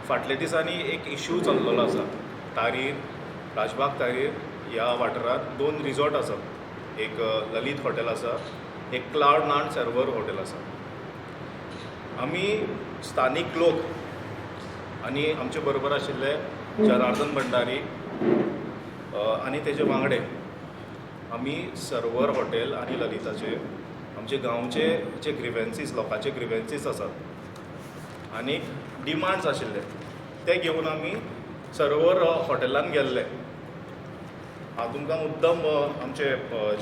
फाटल्या दिसांनी एक इशू चल्लेलो आसा. तारीर, राजबाग तारीर ह्या वाठारांत दोन रिजॉर्ट आसात. एक ललित हॉटेल आसा, एक क्लावड नान सर्वर हॉटेल आसा. आमी स्थानीक लोक आनी आमचे बरोबर आशिल्ले जनार्दन भंडारी आनी तेजे वांगडे आमी सर्वर हॉटेल आनी ललिताचे आमचे गांवचे जे ग्रिवेन्सीस, लोकांचे ग्रिवेन्सीस आसात आनी डिमांड्स आशिल्ले ते घेवन आमी सर्वर हॉटेलान गेल्ले. हांव तुमकां मुद्दम आमचे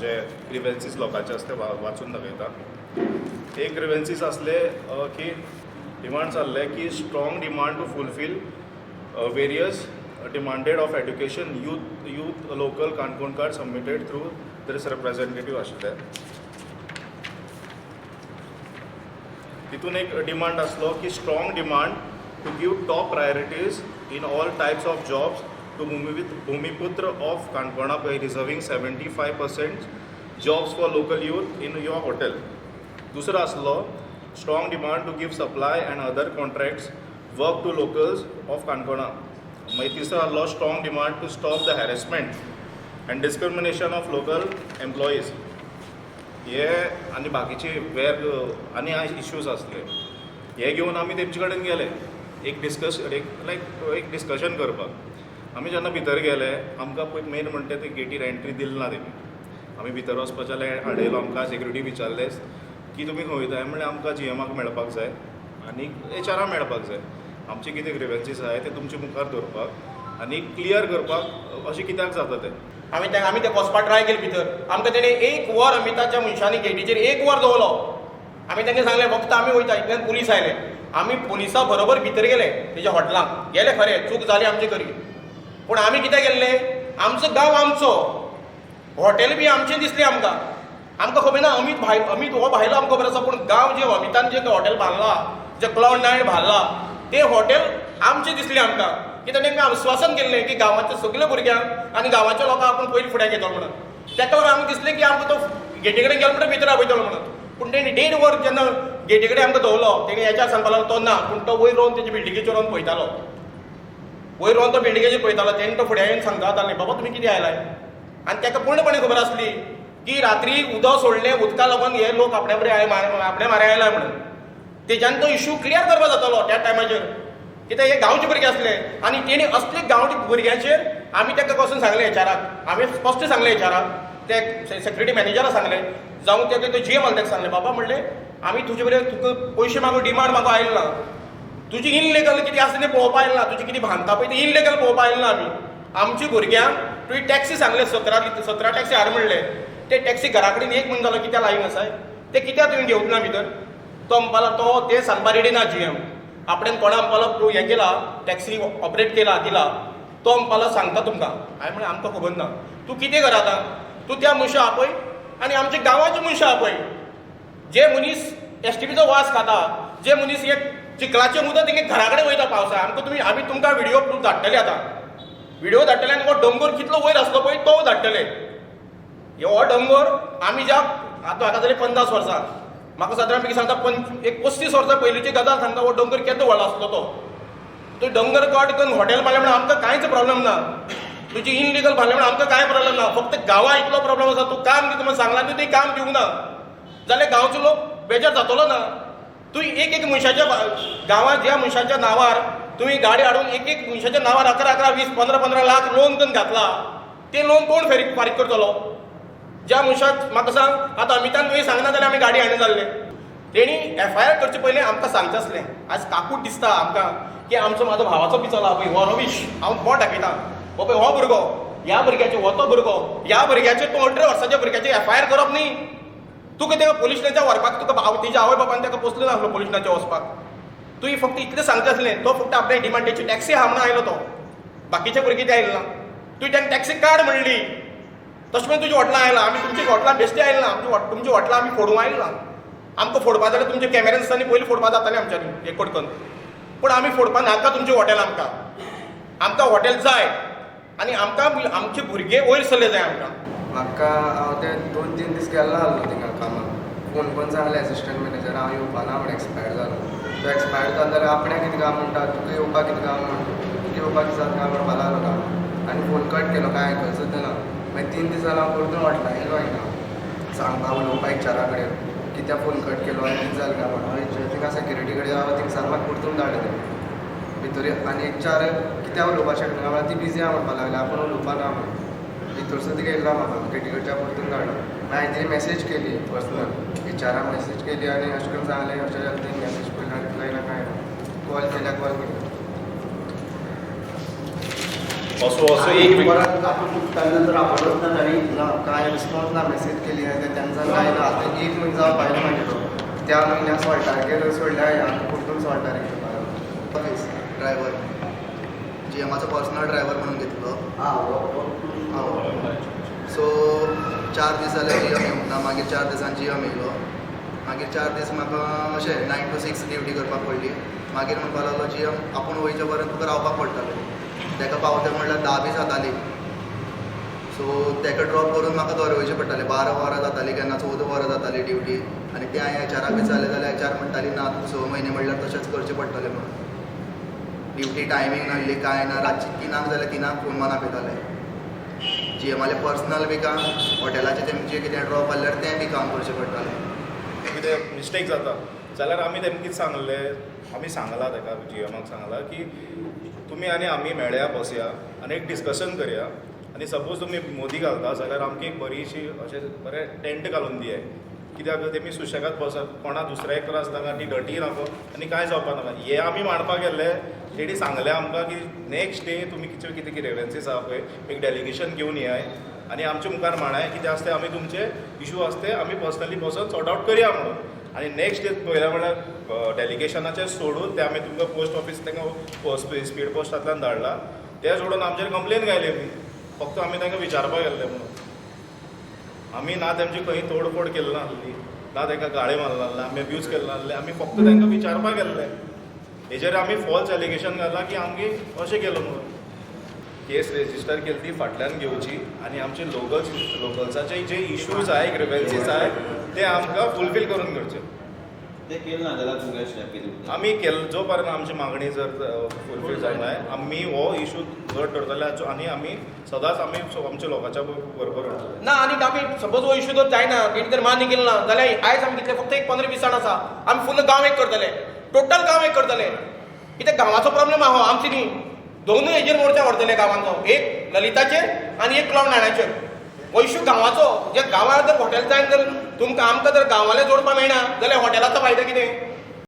जे ग्रिवेन्सीस लोकांचे आसा ते वाचून दाखयता. एक ग्रिवेन्सीस आसले की डिमांड्स आहले की strong demand to fulfil various demanded of education youth local Canconkar submitted through their representative आशिल्ले. तितून एक डिमांड आसलो की strong demand to give top priorities in all types of jobs to Bhumiputra of Canacona by reserving 75% jobs for local youth in your hotel. दुसरो आसलो strong demand to give supply and other contracts work to locals of Canacona. मागीर तिसरो आसलो strong demand to stop the harassment and discrimination of local employees. हे आनी बाकीचे वेर आनी इश्यूज आसले, हे घेवन आमी तेमचे कडेन गेले एक डिस्कस एक लायक एक डिस्कशन करपाक. आमी जेन्ना भितर गेले आमकां पळय मेन म्हणटा ते गेटीर एंट्री दिली ना तेमी. आमी भितर वचपाचें जाल्यार आडयलो आमकां. सेक्युरिटी विचारले की तुमी खंय वयताय म्हणल्यार आमकां जीएमाक मेळपाक जाय आनी एचआराक मेळपाक जाय, आमचे कितें ग्रिवेन्सीस आहाय ते तुमचे मुखार दवरपाक आनी क्लियर करपाक अशें कित्याक जाता तें. आमी ते वचपा ट्राय केली भितर. आमकां तेणें एक वर अमिताच्या मनशांनी गेटीचेर एक वर दवरलो. आमी तांकां सांगलें फक्त आमी वयता, इतल्यान पुलीस आयले. आमी पुलिसा बरोबर भितर गेले तेज्या हॉटेलांत गेले. खरें चूक जाली आमची खरी, पूण आमी कित्याक गेल्ले, आमचो गांव आमचो, हॉटेल बी आमचें दिसलें आमकां. आमकां खबर ना अमीत भाय, अमीत हो भायलो आमकां खबर आसा, पूण गांव जे अमितान जे हॉटेल बांदला, जे क्लावड नायन बांदला ते हॉटेल आमचें दिसलें आमकां. कित्याक तांकां आश्वासन केल्लें की गांवाच्या सगल्या भुरग्यांक आनी गांवाच्या लोकांक आपूण पयलीं फुडें घेतलो म्हणून. ताका लागून आमकां दिसलें की आमकां तो गेटी कडेन गेलो म्हणटा भितर आपयतलो म्हणून. पूण तेणी देड वर जेन्ना गेटी कडेन आमकां दवरलो, तेणी हेच्यार सांगपाक लागलो तो ना, पूण तो वयर रावन तेजे बिल्डिंगेचेर रावन पळयतालो, वयर रावन तो बिल्डिंगेचेर पळयतालो. तेणी तो फुडें येवन सांगता जालें, बाबा तुमी कितें आयलाय. आनी ताका पूर्णपणे खबर आसली की रात्री उदक सोडलें, उदका लागून हे लोक आपल्या बरें आपल्या मारे आयला म्हणून. तेज्यान तो इशू क्लियर करपाक जातालो त्या टायमाचेर, कित्याक हे गांवचे भुरगे आसले आनी तेणी असले गांवठी भुरग्यांचेर आमी ताका वचून सांगलें एचआराक, आमी स्पश्ट सांगलें एचआराक, ते सेक्युरिटी मॅनेजराक सांगलें, जावं ते जीएम आसले ताका सांगलें, बाबा म्हणलें आमी तुजे बरें तुका पयशे मागू डिमांड मागू आयले ना, तुजी इनलिगल कितें आसा तें पळोवपा आयले ना, तुजी कितें बांदता पळय तें इनलिगल पळोवपा आयले ना. आमी आमच्या भुरग्यांक तुवें टॅक्सी सांगले 17 टॅक्सी हाड म्हणले, ते टॅक्सी घरा कडेन एक म्हयनो जालो कित्याक लायन आसाय, ते कित्याक तुवें घेवंक ना भितर. तो म्हणपाक तो ते सांगपा रेडी ना जीएम. आपणें कोणा म्हणपाक हें केला, टॅक्सी ऑपरेट केला दिला, तो म्हणपाक सांगता तुमकां. हांवें म्हणलें आमकां खबर ना, तूं कितें कर आतां, तूं त्या मनशां आपय आनी आमच्या गांवाचे मनशां आपय, जे मनीस एसटीपीचो वास खाता, जे मनीस एक चिखलाचें उदक तेंगे घरा कडेन वयता पावसा. आमकां तुमी आमी तुमकां व्हिडियो प्रूफ धाडटले आतां, व्हिडियो धाडटले आनी हो दोंगर कितलो वयर आसलो पळय तो धाडटले. हो दोंगर आमी ज्या आतां हाका जाली 50 वर्सां, म्हाका सादारण सांगता एक 35 वर्सां पयलींची गजाल सांगता, हो दोंगर केदो व्हडलो आसलो तो. तूं दोंगर कट करून हॉटेल बांदलें म्हणून आमकां कांयच प्रॉब्लम ना, तुजी इनलिगल बांदलें म्हणून आमकां कांय प्रॉब्लम ना, फक्त गांवां इतलो प्रॉब्लम आसा. तूं काम दिता म्हणून सांगलां, तुवें काम दिवंक ना जाल्यार गांवचो लोक बेजार जातलो ना. तूं एक एक मनशाच्या गांवांत ज्या मनशाच्या नांवार तुवें गाडी हाडून एक एक मनशाच्या नांवार 11 11 20 15 15 लाख लोन करून घातला, ते लोन कोण फारीक करतलो? ज्या मनशाक म्हाका सांग आतां अमितान तुवें सांगना जाल्यार आमी गाडी हाडून जाल्ले. तेणी एफआयआर करचे पयलीं आमकां सांगचें आसलें. आज काकूट दिसता आमकां की आमचो म्हाजो भावाचो बी चला पळय हो रवीश, हांव बोट दाखयता, हो पळय हो भुरगो, ह्या भुरग्याचे हो तो भुरगो, ह्या भुरग्याचे तो 18 वर्साच्या भुरग्याचे एफआयआर करप न्ही. तुका तेका पोलीस स्टेशनाच्या व्हरपाक तुका तेज्या आवय बापान ताका पोसलो नासलो पोलीस स्टेशनाच्या वचपाक. तुवें फक्त इतलें सांगचें आसलें, तो फक्त आपल्या डिमांड तेची टॅक्सी आहा म्हणून आयलो तो, बाकीचे भुरगे ते आयले ना. तुवें तांकां टॅक्सी काड म्हणली, तशें म्हणून तुज्या हॉटेलां आयला. आमी तुमच्या हॉटेलां बेश्टे आयले ना, आमच्या तुमच्या हॉटेलां आमी फोडूंक आयले ना. आमकां फोडपा जाल्यार तुमच्या कॅमेरा दिसांनी पयलीं फोडपा जातालें आमच्यांनी एक कडकन, पूण आमी फोडपा नाका तुमचें हॉटेल. आमकां आमकां हॉटेल जाय आनी आमकां आमचे भुरगे वयर सरले जाय आमकां. म्हाका हांव ते 2-3 दीस गेल्लो आसलो थिंगा कामाक, फोन करून सांगलें एसिस्टंट मॅनेजर हांव येवपा ना म्हण, एक्सपायर जालो. तो एक्सपायर जालो जाल्यार आपणें कितें काय म्हणटा, तुका येवपाक कितें काय म्हण, तुका येवपाक कितें जाता काय म्हणपाक लागलो काय. आनी फोन कट केलो, कांय आयकल सुद्दां ना. मागीर 3 दिसांनी हांव परतून हॉटेलान येयलो हिंगा सांगपाक, उलोवपाक एचआरा कडेन कित्याक फोन कट केलो आनी कितें जालें काय म्हणून. हांव थिंगा सेक्युरिटी कडेन हांव थिंगसान म्हाका परतून धाडलें तेणी भितर. आनी एचआर कित्याक उलोवपाक शकना म्हळ्यार ती बिजी आहा म्हणपाक लागली, आपूण उलोवपाक ना म्हणून. भितर सुद्दां येयला म्हाका गेटी कडच्यान परतून धाडलो. मागीर हांवें तिणी मॅसेज केली, पर्सनल एचआराक मॅसेज केली आनी अशें करून सांगलें, अशें जालें. तेणी मॅसेज पयला, रिप्लाय ना, कांय ना. कॉल केल्या, कॉल केली. असो असो एक व्यक्ती परत आपण त्यांना जर आपडत ना ताणी ना, कांय रिस्पॉन्स ना. मॅसेज केली हांवें तेंचा, कांय ना. आतां एक म्हयनो जावं भायल मागीर त्या म्हयन्या 16 तारखेर सोडल्या हांवें, आतां परतून 16 तारखेर. ऑफीस ड्रायव्हर, जीएमाचो पर्सनल ड्रायव्हर म्हणून घेतलो. हां. सो 4 दीस जाले जीएम येवंक ना. मागीर 4 दिसान जीएम येयलो. मागीर 4 दीस म्हाका अशें 9 to 6 duty करपाक पडली. मागीर म्हणपाक लागलो जीएम, आपूण वयचे पर्यंत तुका रावपाक पडटलें. ताका पावता म्हणल्यार 10 बी जाताली. सो ताका ड्रॉप करून म्हाका घर वयचें पडटालें. 12 वरां जाताली, केन्ना 14 वरां जाताली ड्युटी. आनी तें हांवें एचआराक विचारलें जाल्यार एचआर म्हणटाली, ना, तुका 6 म्हयने म्हणल्यार तशेंच करचें पडटलें म्हणून. ड्युटी टायमींग नासली, कांय ना. रातची 3 जाल्यार 3 फोन मारून आपयताले. जीएमाले पर्सनल बी काम, हॉटेलाचें तेमचें कितें ड्रॉप आसल्यार तें बी काम करचें पडटालें. कितें मिस्टेक जाता जाल्यार आमी तेमकां कितें सांगलें, आमी सांगलां ताका, जीएमाक सांगलां की तुमी आनी आमी मेळया, बसया आनी एक डिस्कशन करया. आनी सपोज तुमी मोदी घालता जाल्यार आमकां एक बरीशी अशें बरें टेंट घालून दियाय, कित्याक तेमी सुशेगाद बसत, कोणा दुसऱ्याक त्रास नाका, ती डटी नाका आनी कांय जावपाक नाका. हें आमी मांडपाक गेल्ले, तेणी सांगलें आमकां की नेक्स्ट डे तुमी कितें कितें ग्रिवन्सीस आहा पळय, एक डेलिगेशन घेवन येयाय आनी आमचे मुखार मांडाय. कितें आसा तें आमी तुमचे इशू आसा ते आमी पर्सनली बसोन सॉर्ट आवट करया म्हणून. आनी नेक्स्ट डे पळयल्या म्हळ्यार डेलिगेशनाचें सोडून ते आमी तुमकां पोस्ट ऑफीस तांकां स्पीड पोस्टांतल्यान धाडला, ते सोडून आमचेर कंप्लेन घायली. आमी फक्त आमी तांकां विचारपाक गेल्ले म्हणून. आमी ना तेमची खंय तोडफोड केल्ली नासली, ना तांकां गाळी मारले नासले, आमी अब्यूज केल्ले नासले. आमी फक्त तांकां विचारपाक गेल्ले. हेजेर आमी फॉल्स एलिगेशन घालां की आमगे अशें केलो म्हणून. केस रेजिस्टर केली ती फाटल्यान घेवची आनी आमचे लोकल्साचे जे इश्यूज आहाय, ग्रिवेन्सीस आहाय, ते आमकां फुलफील करून घेवचे. ते केलं ना जाल्यार तुमकां स्टेप कितें? आमी केल्ले, जो पर्यंत आमची मागणी जर फुलफील जायना, आमी हो इशू घट दवरतले आनी आमी सदांच आमी आमच्या लोकांच्या बरोबर उरतले. ना, आनी आमी सपोज हो इशू जर जायना, तेणी जर मान्य केलें ना जाल्यार आयज आमी कितले, फक्त एक 15-20 जाण आसा, आमी फुल्ल गांव एक करतले, टोटल गांव एक करतले. कित्याक गांवाचो प्रॉब्लेम आहा, आमची न्ही. दोनूय हेजेर मोर्चा व्हरतले गांवांचो, एक ललिताचेर आनी एक क्लावड नाण्याचेर. हो इशू गांवाचो. जे गांवांत जर हॉटेल जायन, जर तुमकां आमकां जर गांवांले जोडपाक मेळना जाल्यार हॉटेलाचो फायदो कितें?